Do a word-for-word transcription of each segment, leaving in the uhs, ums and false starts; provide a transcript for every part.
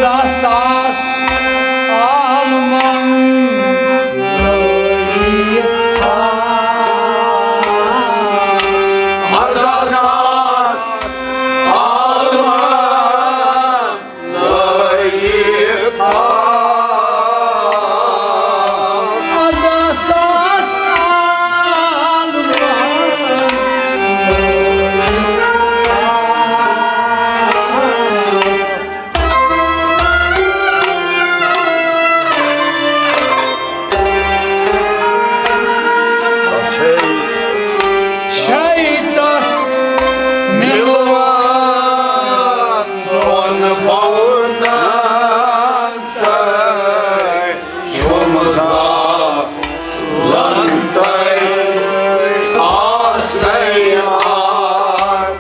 ساس عالمن لٲیِتھ تھاو۔ اَرداہ ساس عالمن لٲیِتھ تھاو۔ اَرداہ ساس عالمن لٲیِتھ تھاو۔ شیطانس مِلوان ژۄن بونن تہٕ چھُم زالن تہٕ آسنے آر۔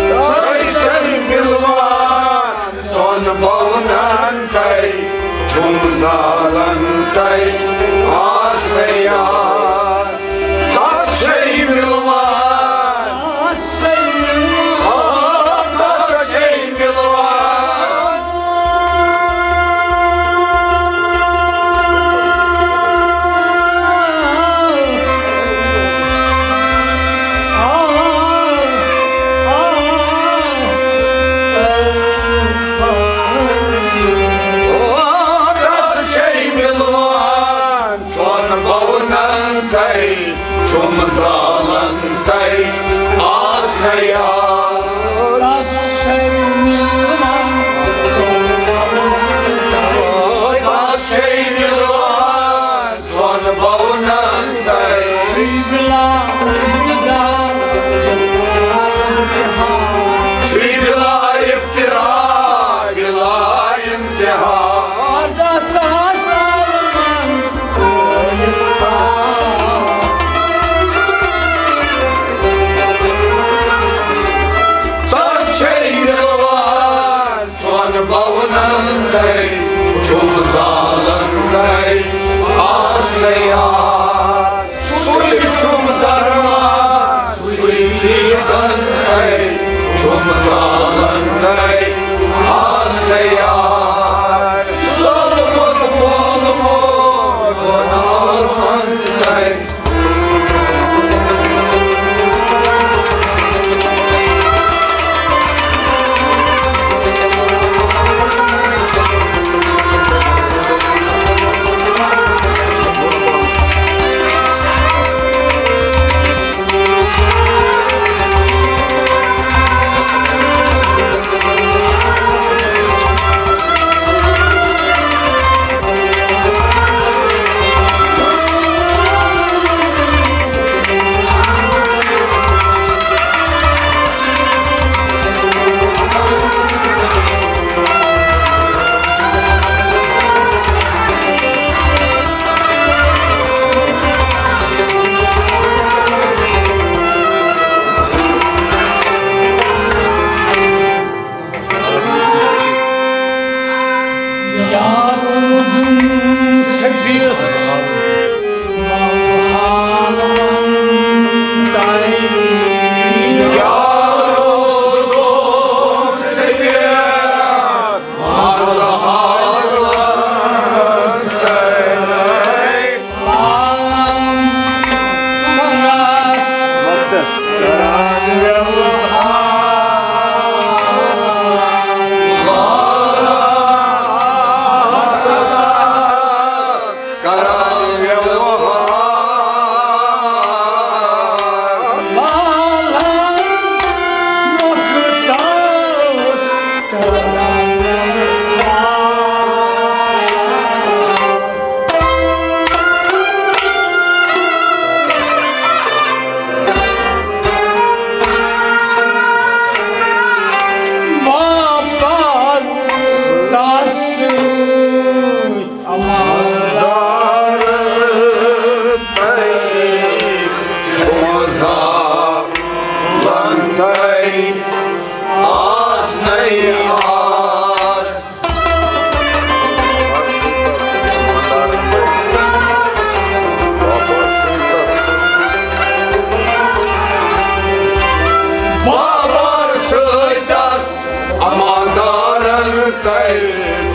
تۄہہِ چھَس مِلوان ژۄن بونن تہٕ چھُم زالن تہٕ آسنے یار۔ تس چھے مِلوان، تس چھے مِلوان، آ، تس چھے مِلوان۔ آ، آ، آ، آ، تس چھے مِلوان۔ ژۄن بونن تہٕ چھُم زالن تہٕ آسنے یار۔ تس چھے مِلوان، تس چھے مِلوان ژۄن بونن تہٕ۔ چھُے بِلا اِبتِدا، چھُے بِلا اِبتِدا، بِلا اِنتِہا۔ اَرداہ ساس عالمن لٲیِتھ تھاو۔ تس چھے مِلوان ژۄن بونن تہٕ چھُم زالن تہٕ آسنے یار۔ سُے چھُم درمان، سُے دیٖدن تہٕ چھُم زالن تہٕ آسنے یار۔ ظالمُک مولمُک عالمن تہٕ۔ یار روٗدُم ژھیٚپِتھ مَحلَن تَے۔ یار روٗدُم ژھیٚپِتھ مَحلَن تَے۔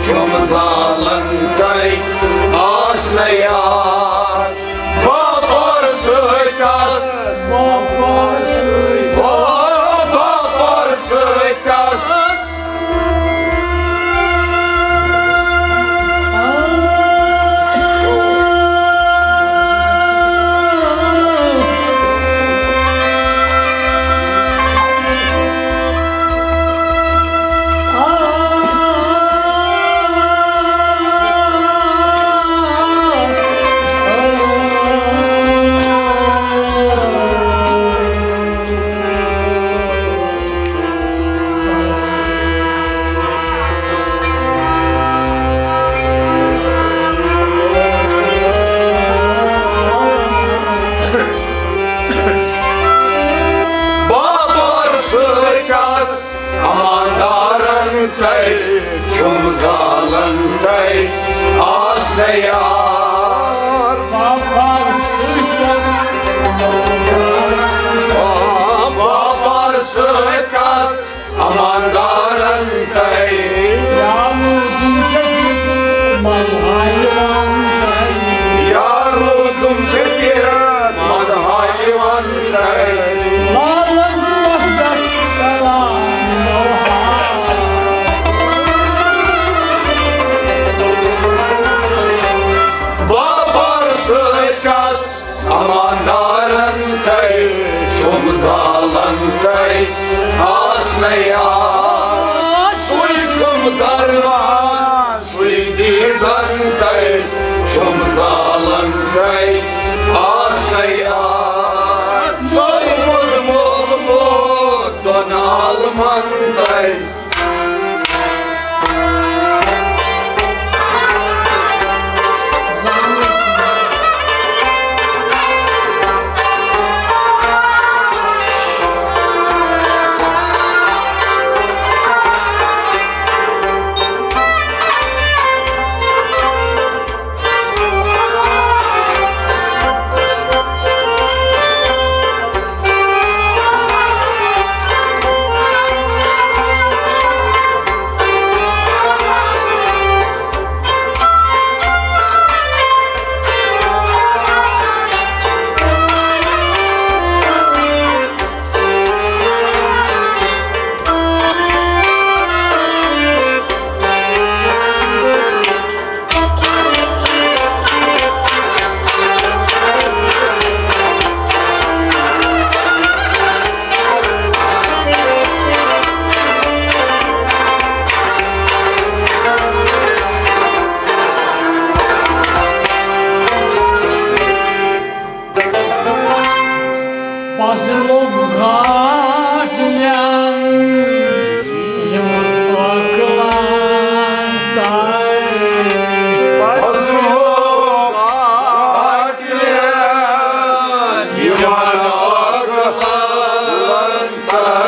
چھُم زالن تۄہہِ آسنہٕ یار۔ باپار سۭتۍ آس، باپار سۭتۍ، باپار سۭتۍ آس۔ بابر سۭتۍ آس اماندارن تۄہہِ، چھُم زالن تۄہہِ آسنہٕ یار۔ بابر سۭتۍ آس، بابر سۭتۍ آس اماندارن تۄہہِ۔ یا روٗدُم چھُ پھِرِ منٛز ہایوان تۄہہِ۔ یا روٗدُم چھُ پھِرِ منٛز ہایوان تۄہہِ۔ لالن وحدس کران بہار۔ بابر سۭتۍ آس اماندارن تۄہہِ، چھُم زالن تۄہہِ آسنہٕ یار۔ سُے چھُم درمان، سُے دیٖدن تۄہہِ، چھُم زالن تۄہہِ آسنہٕ یار۔ سوٚرمُت مولمُت دۄن عالمن تۄہہِ۔ پس لوٚگ گاٹھ مےٚ یِمن ٲکلن تام۔ پس لوٚگ گاٹھ مےٚ یِمن ٲکلن تام۔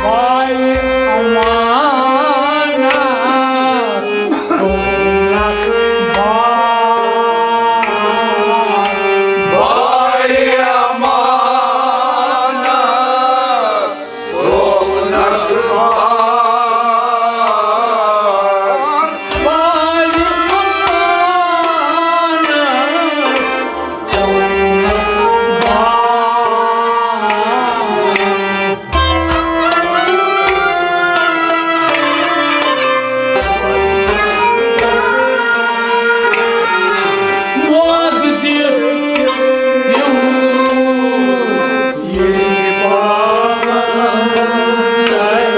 بھائی امانت تھوونکھ بار۔ بھائی امانت تھوونکھ بار۔ بھائی امانت تھوونکھ بار۔ وعدٕ دِتھ تِم ییٚتہِ پالن تۄہہِ۔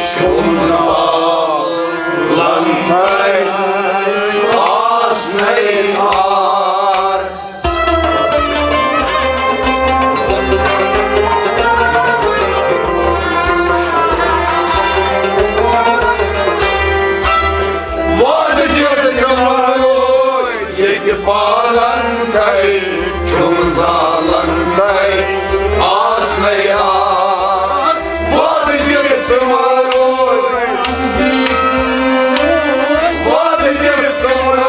شُمزالن تۄہہِ آسنَے آر۔ وعدٕ دِتھ تِمو ییٚتہِ پالن تۄہہِ، چھُم زالن تۄہہِ آسنَے آر۔ وعدٕ دِتھ تِمو، وعدٕ دِتھ تِمو۔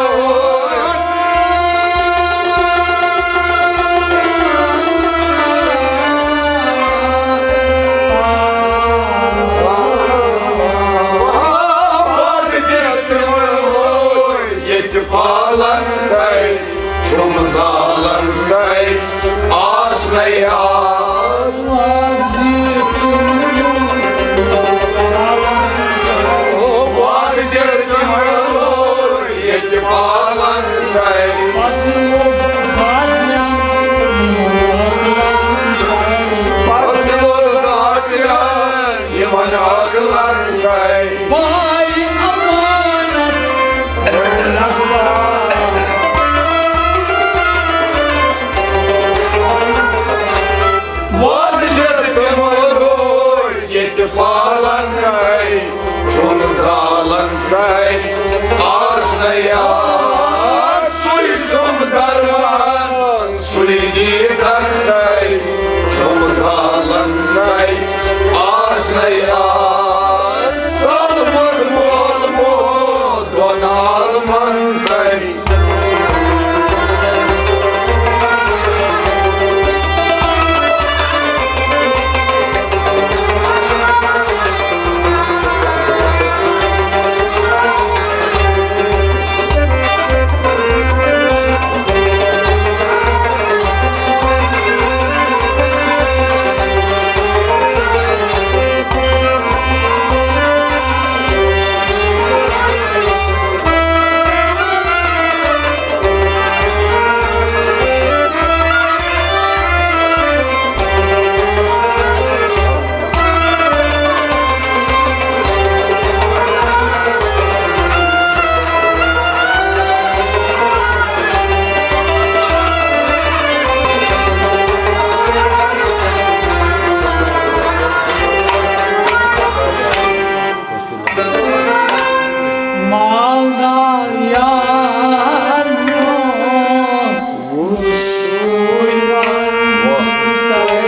پتہٕ گوٚو گاٹیَن یِمن عقلن تہِ۔ پاے امانت رکھبا۔ وعدٕ دِتھ تِمو روٗدۍ ییٚتہِ پالن تہِ۔ چھُم زالن تہِ آسنہٕ یار، سُے چھُم درمان، سُے دیٖدن تہِ۔ چھُم زالن تہِ آسنہٕ یار، زالمُت مول موج دۄن عالمن تہِ۔ مالدار یار میون، وُچھ سُے وَنہٕ تۄہہِ۔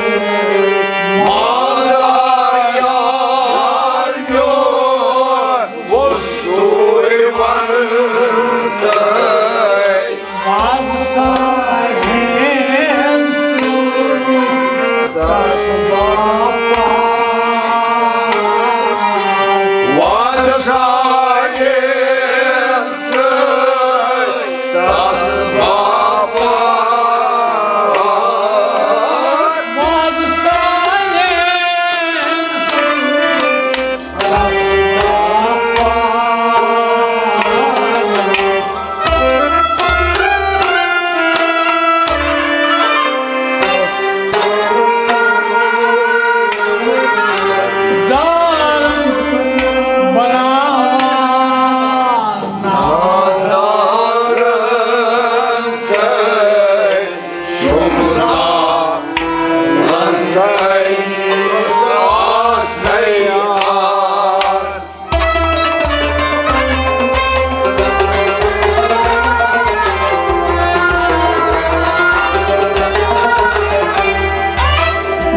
مالدار یار میون، وُچھ سُے وَنہٕ تۄہہِ۔ وعدٕ ساحِل سۭتۍ تس باپار۔ وعدٕ ساحِل سۭتۍ تس باپار۔ وعدٕ ساحِل سۭتۍ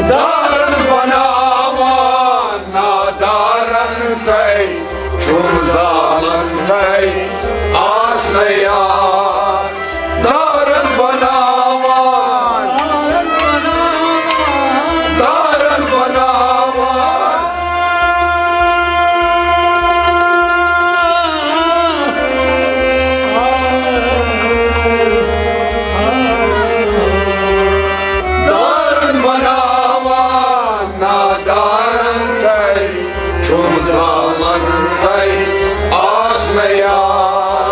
دارن بناوان نادارن تہِ، چھُم زالن تہِ آسنہٕ یار۔ دارن بناوان، دارن بناوان۔ دارن بناوان نادارن تہِ، چھُم زالن تہِ آسنہٕ یار۔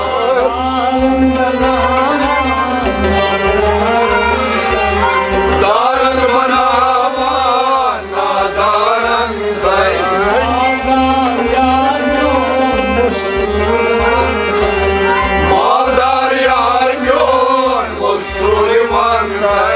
دارن بناوان نادارن تہِ۔ مالدار یار میون، مستوٗر یِوان تہِ۔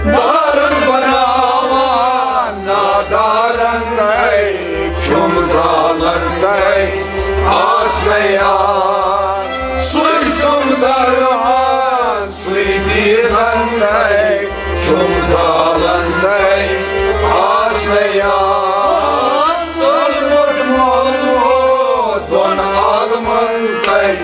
دارن بناوان نادارن تہِ، چھُم زالن تہِ آسنہٕ یار۔ سُے چھُم درمان، سُے دیٖدن تہِ، چھُم زالن تہِ آسنہٕ یار۔ زالمُت مول موج دۄن عالمن تہِ۔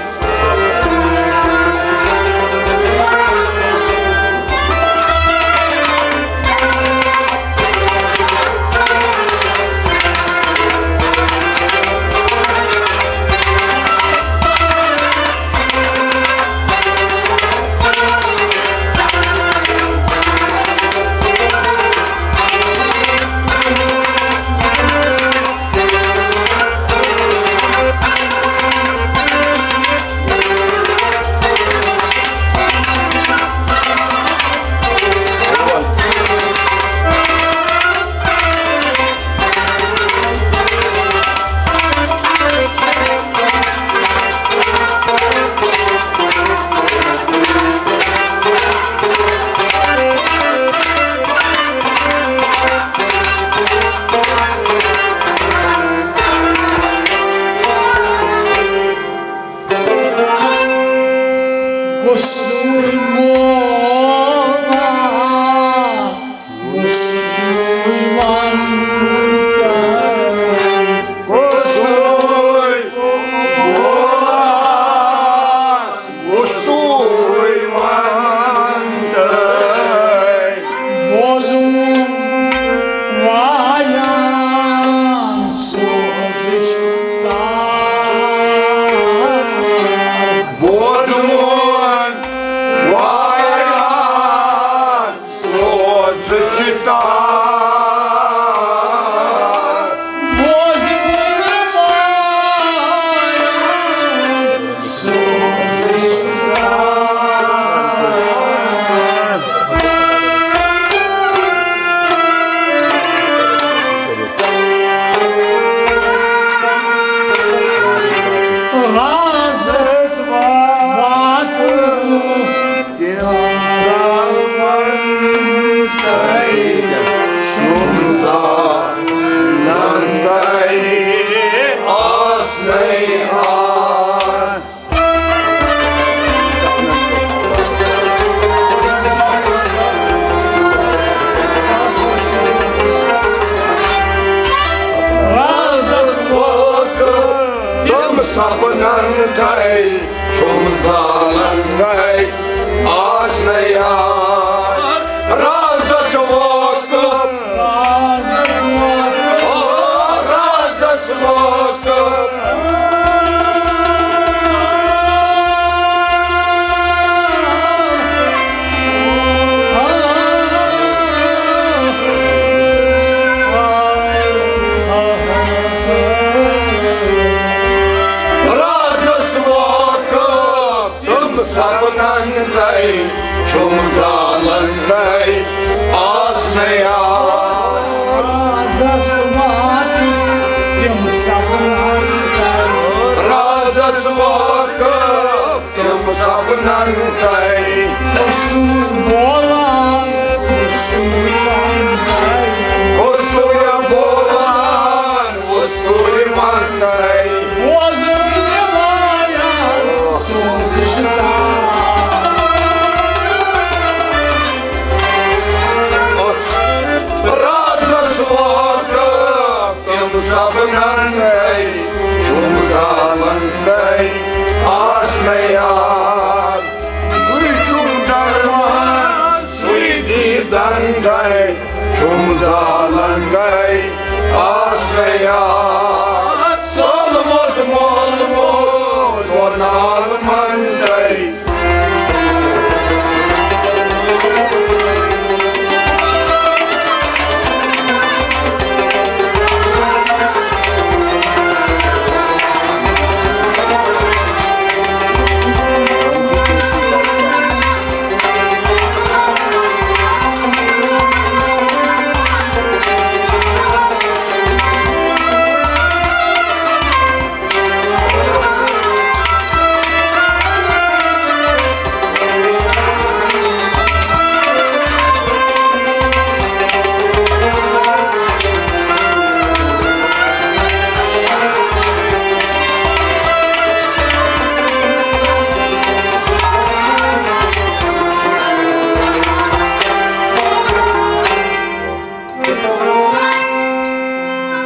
تَے چھُم زالَن تَے آسنہٕ یار۔ رازَس وٲقٕف، رازَس وٲقٕف۔ رازَس وٲقٕف تِم سپنن تَے چھُم زالن تَے آسنہٕ یار۔ رازس واتہِ تِم سپنن تَے۔ رازس وٲقٕف تِم سپنن تَے۔ قصور بولان، قصور ونان تَے۔ قصور بولان، قصور ونان تَے۔ بوزن نِوایان سوزش تام۔ رازس وٲقٕف تِم سپنن تَے چھُم زالن تَے آسنہٕ یار۔ سُے چھُم درمان، سُے دیٖدن تَے چھُم زالن تَے آسنہٕ یار۔ سولمُت مولمُت دۄن عالمن تَے۔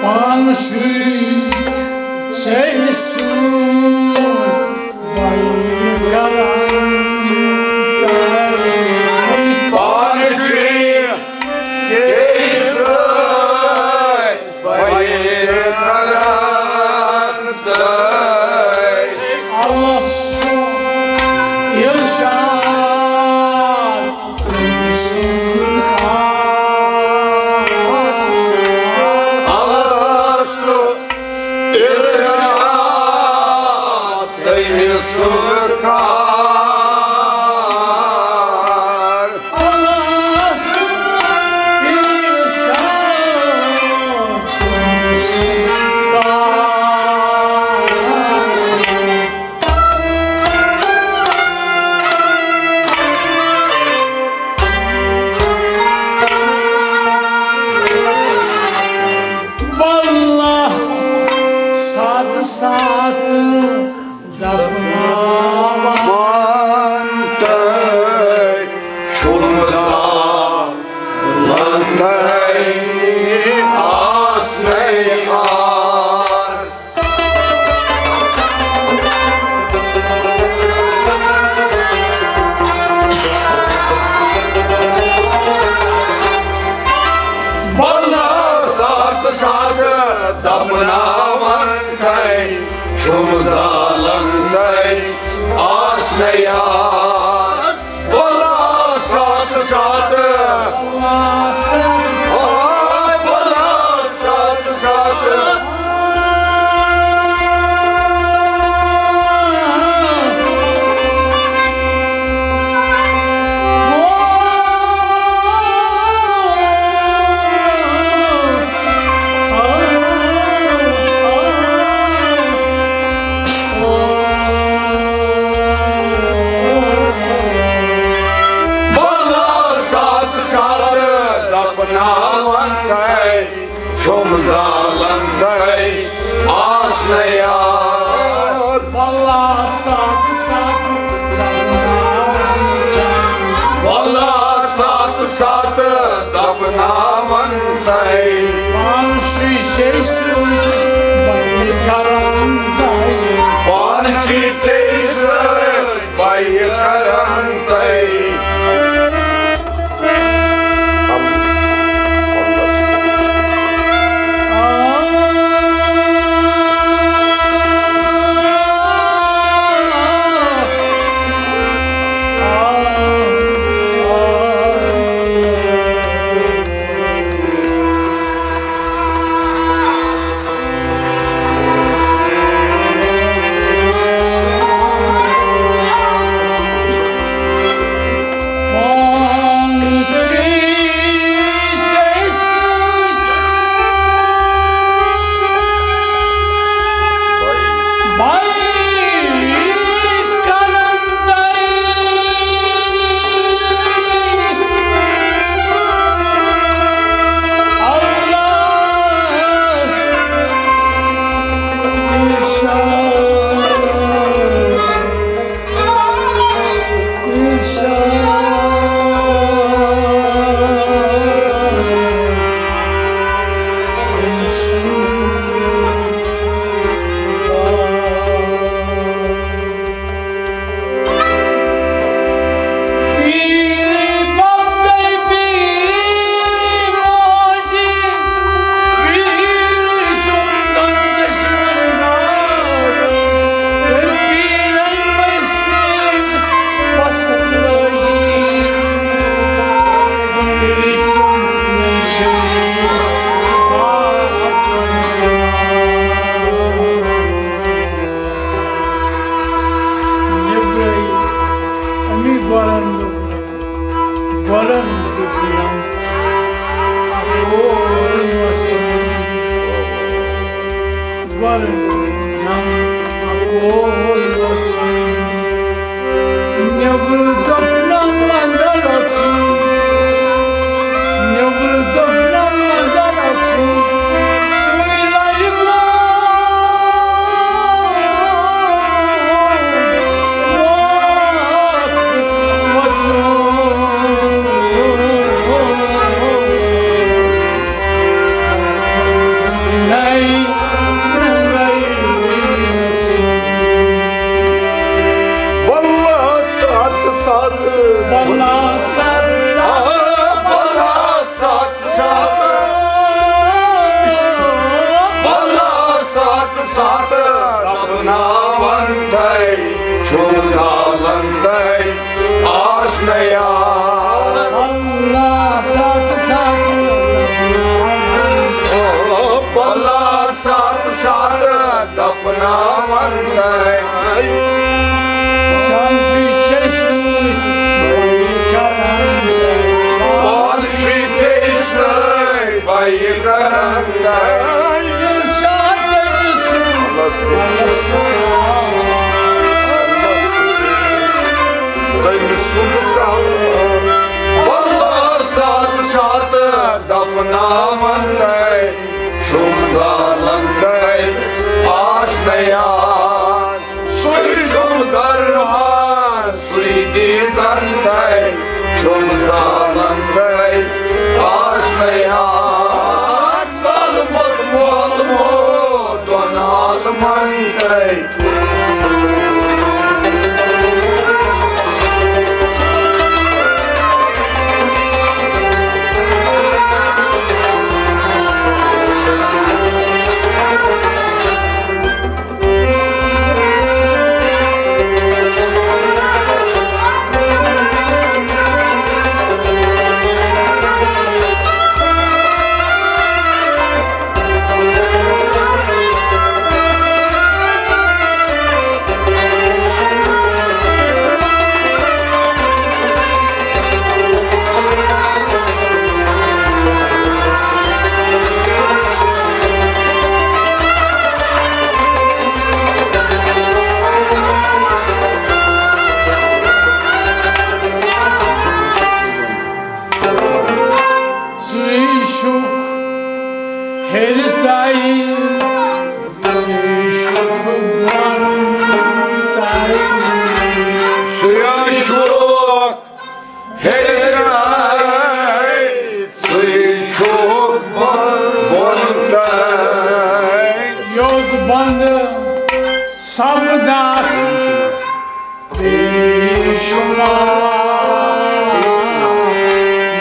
پانہٕ چھُے ژےٚ سۭتۍ بیعت کران تَے۔ پانہٕ چھُے ژےٚ سۭتۍ بیعت کران تَے۔ الستُ ارشاد تٔمۍ سُنٛد کار۔ الستُ ارشاد تٔمۍ سُنٛد کار۔ الستُ ارشاد تٔمۍ سُنٛد کار۔ واللہ ساتہٕ ساتہٕ دفناوان تَے چھُم زالن تَے آسنہٕ یار۔ واللہ ساتہٕ ساتہٕ دفناوان تَے چھُم زالن تَے آسنہٕ یار۔ واللہ ساتہٕ ساتہٕ، واللہ ساتہٕ ساتہٕ۔ واللہ ساتہٕ ساتہٕ دفناوان تَے چھُم زالن تَے آسنہٕ یار۔ واللہ ساتہٕ ساتہٕ دفناوان تَے۔ واللہ ساتہٕ ساتہٕ دفناوان تَے۔ پانہٕ چھُے ژےٚ سۭتۍ بیعت کران تَے۔ پانہٕ چھِ ژےٚ سۭتۍ بیہِ کران طے۔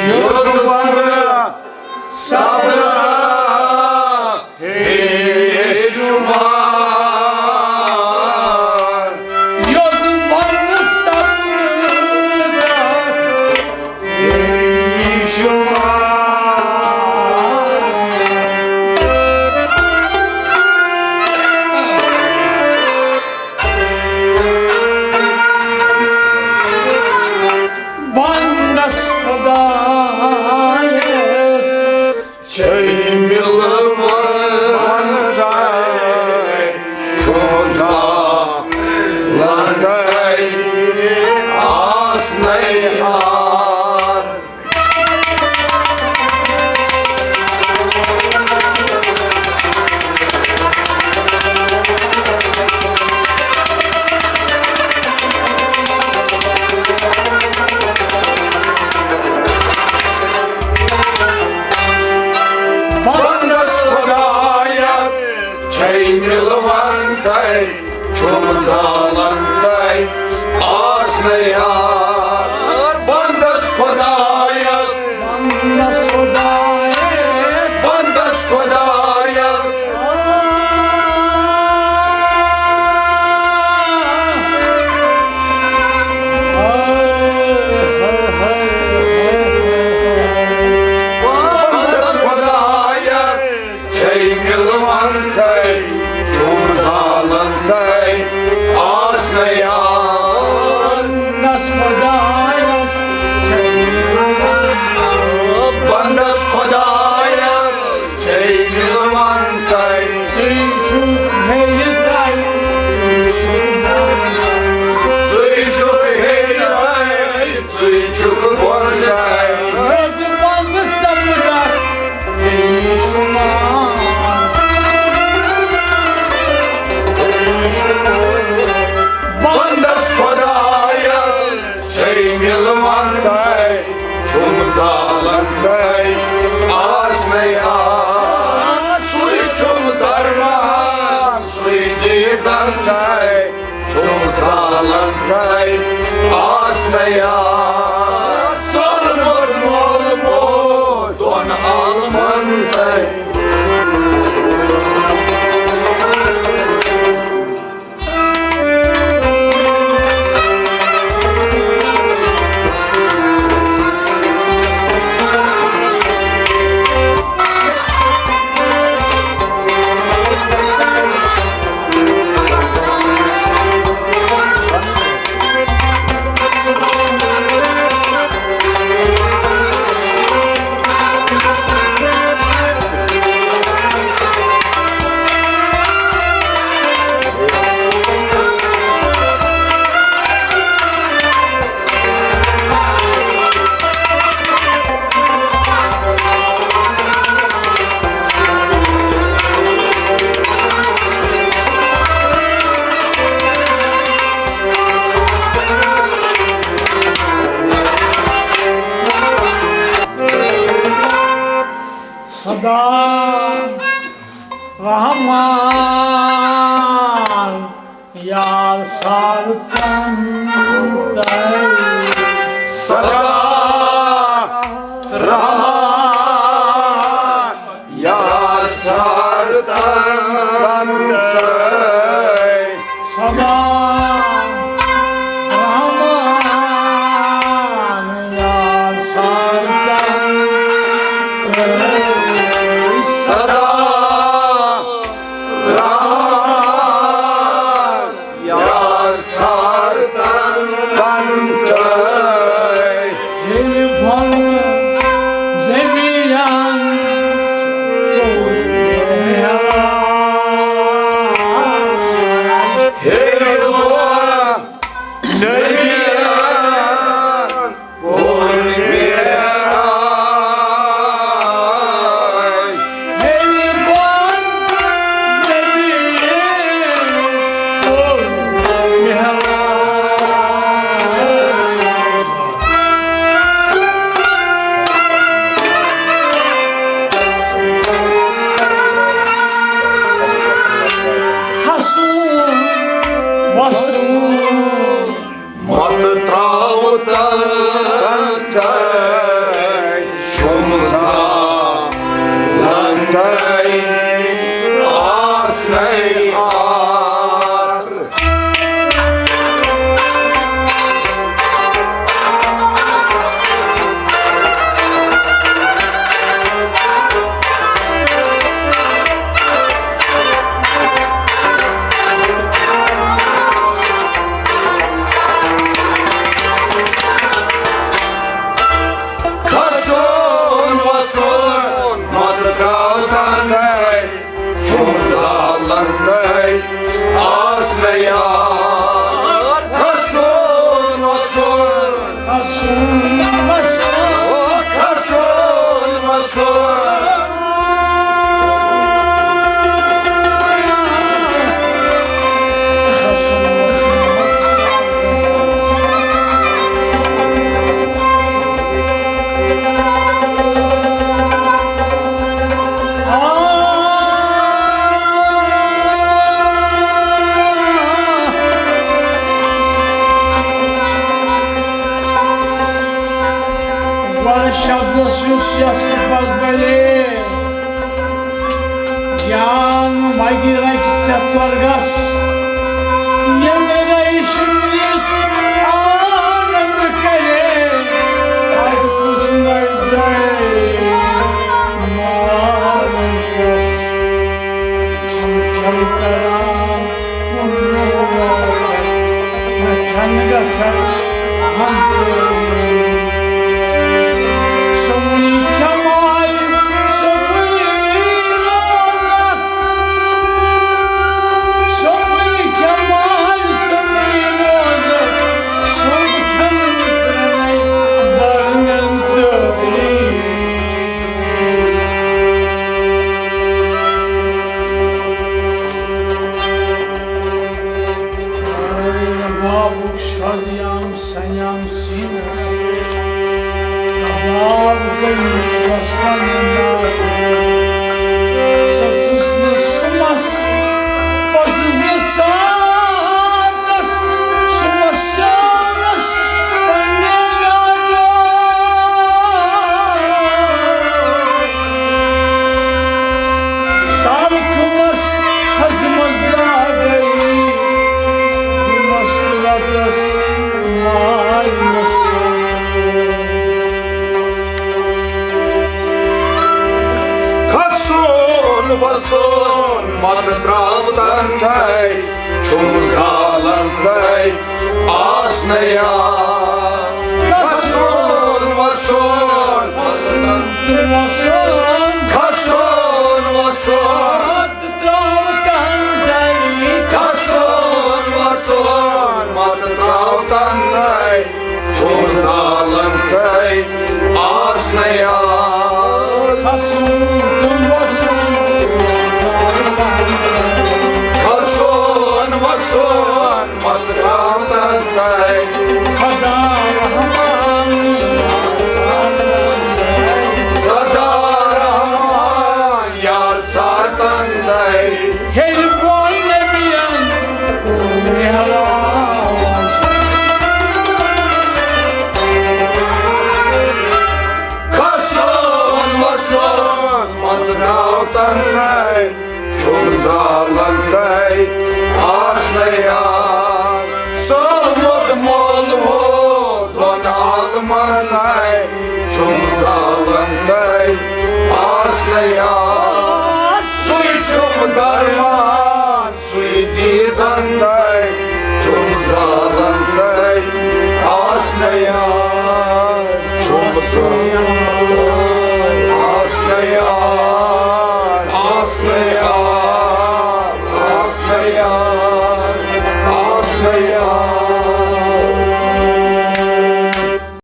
یوٚت بنٛد سپدٕ ہے شمار۔ یوٚت بنٛد سپدٕ ہے شمار۔ بنٛدس خۄدایس چھے مِلوَن تۄہہِ چھُ زالن تۄہہِ آسنَے آر۔ بنٛدس خۄدایس چھے مِلوَن تۄہہِ چھُم زالن تۄہہِ آسنَے آر۔ بنٛدس خۄدایس، بنٛدس خۄدایس، بنٛدس خۄدایس۔ بنٛدس خۄدایس چھے مِلوَن تۄہہِ چھُم زالن تۄہہِ آسنَے آر۔ بنٛدس خۄدایس چھے مِلوَن، بنٛدس خۄدایس چھے مِلوَن تۄہہِ۔ سُے چھُ ہیٚرِ تۄہہِ، سُے چھُ، سُے چھُ ہیٚرِ تۄہہِ۔ سُے چھُ بۄن تۄہہِ۔ رۄدٕ بۄن سپدٕ ہے شمار۔ بنٛدس خۄدایس چھے مِلوَن تۄہہِ، چھُم زالن تۄہہِ آسنَے آر۔ سُے چھُم درمان، سُے دیٖدن تۄہہِ چھُم زالن تۄہہِ آسنَے آر۔ سۄرمُت مول موج دۄن عالمن تۄہہِ۔ سدا رحمان یار سارتن تۄہہِ۔ سدا رحمان یار سارتن تۄہہِ۔ سدا رحمان یار سارتن تۄہہِ۔ سدا رحمان یار سارتن تۄہہِ۔ ہیٚرِ بۄن زٔمیٖن کوٚر مےٚ حیران۔ آسنے آر۔ کھسُن وسُن مت ترٛاو تنہٲے، چھُم زالن تہٕ آسنے یار۔ کھسُن وسُن، کھسُن وسُن۔ او کھسُن وسُن۔ گۄڈٕ شبدس یُس یس پتھ بلے، جان مگی رچ ژےٚ تۄرگس، ییٚلہِ ریشمٕچ آنند کرے، ادٕ کُس نظرے مارن کس۔ کھٮ۪م کھٮ۪م کران، کھٮ۪ن گژھن۔ سمٕے کھٮ۪ماے، سمٕے روزکھ۔ سمٕے کھٮ۪ماے، سمٕے روزکھ۔ سیُن کھٮ۪نہٕ سۭتۍ برنن تہٕ بابُک شۄدیام سنیام سیٖنس۔ کباب گٔیِس وسپن ناتھ۔ سٕژٕس نہٕ سُمس، پھٔسٕس نہٕ ساتھ۔ سُمس شانس پننہِ لاڈو۔ تلخ مس ہزمس زاگئی۔ مس رتس ماے مس۔ کھسُن وسُن مت ترٛاو تنہٲے، چھُم زالن تہٕ آسنے یار۔ کھسُن وسُن، کھسُن وسُن، کھسُن وسُن مت ترٛاو تنہٲے، چھُم زالن تہٕ آسنے یار۔ کھسُن تہٕ وسُن۔ کھسُن وسُن مت ترٛاو تنہٲے۔ سدا رحمان، سدا رحمان یار ژھار تنہٲے۔ ہیٚلہِ بۄن نبین کوٚر معراج۔ کھسُن وسُن مت ترٛاو تنہٲے، چھُم زالن تہٕ آسنے یار۔ سٲلمُت مول ہو دۄن عالمن تہٕ، چھُم زالن تہٕ آسنے یار۔ سُے چھُم درمان